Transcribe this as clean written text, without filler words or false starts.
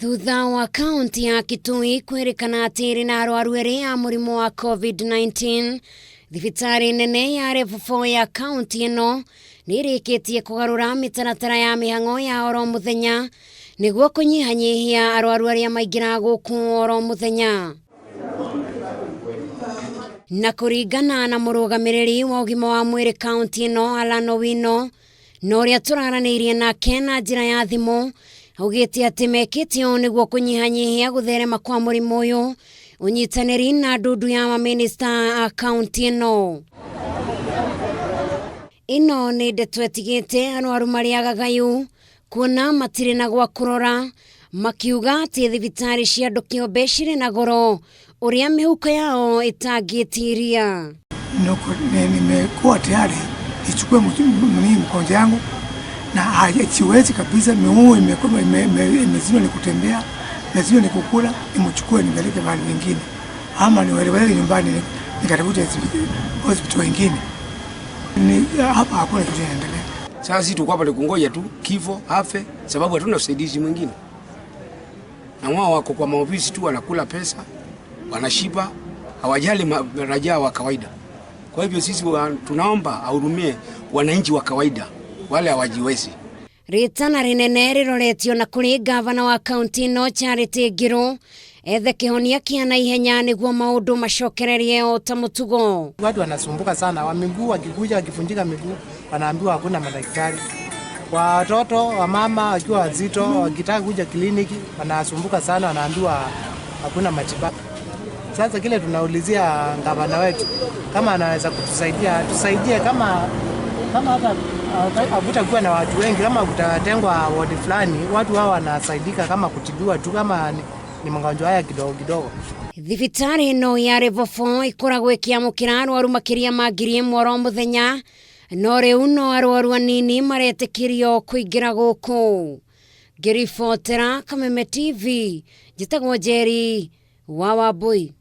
Thutha wa kaunti ya Kitui kwĩrĩkana atĩ ĩrĩ na arwaru erĩ a mũrimũ wa COVID-19, thibitarĩ nene ya Level 4 ya kaunti ĩno nĩ ĩrĩkĩtie kũgarũra mĩtaratara ya mĩhang'o ya oro mũthenya nĩguo kũnyihanyihia arwaru arĩa maingĩraga gũkũ oro mũthenya. Na kũringana na mũrũgamĩrĩri wa ũgima wa mwĩrĩ kaunti ĩno Allan Owino, na ũrĩa tũraranĩirie nake na njĩra ya thimũ augĩte atĩ mekĩte ũũ nĩguo kũnyihanyihia gũtherema kwa mũrimũ ũyũ ũnyitanĩri na ndundu ya mamĩnĩsta a kaunti ĩno. Ĩno nĩ ndeto ĩtigĩte arwaru marĩ agagayu kuona matirĩ na gwa kũrora makiuga atĩ thibitarĩ cia andũ kĩũmbe cirĩ na goro ũrĩa mĩhuko yao ĩtangĩtiria. Nimekuwa tayari nichukue mimi mgonjwa yangu na siwezi kabisa, miguu imezima ni kutembea, imezima ni kukula, nimchukue nipeleke mahali pengine ama niwelewele nyumbani nikatafute hospitali wengine. Ni hapa hakuna kitu kinaendelea. Sasa sisi tuko hapa ni kungoja tu kifo afe, sababu hatuna usaidizi mwingine, na wao wako kwa maofisi tu wanakula pesa, wanashiba, hawajali raia wa kawaida. Kwa hivyo sisi tunaomba ahurumie wananchi wa kawaida wale hawajiwezi. Rĩtana rĩnene rĩroretio na kũrĩ gavana wa kaunti ĩno Charity Ngiru ethe kĩhonia kĩa naihenya nĩguo maũndũ macokererie o ta mũtugo. Watu wanasumbuka sana wa miguu, wakikuja wakivunjika miguu wanaambiwa hakuna madaktari. Watoto wamama wakiwa wazito wakitaka kuja kliniki wanasumbuka sana, wanaambiwa hakuna matibabu. Sasa kile tunaulizia gavana wetu kama anaweza kutusaidia, tusaidie kama kama hata hakutakuwa na watu wengi, kama kutatengwa wodi fulani, watu hao wanasaidika kama kutibiwa tu kama ni magonjwa haya kidogo kidogo. Thibitarĩ ĩno ya Level 4 ĩkoragwo ĩkĩamũkĩra arwaru makĩria ma 1000 oro mũthenya, no rĩu no arwaru anini maretĩkĩrio kũingĩra gũkũ. Ngĩribotera Kameme TV, njĩtagwo Njeri wa Wambui.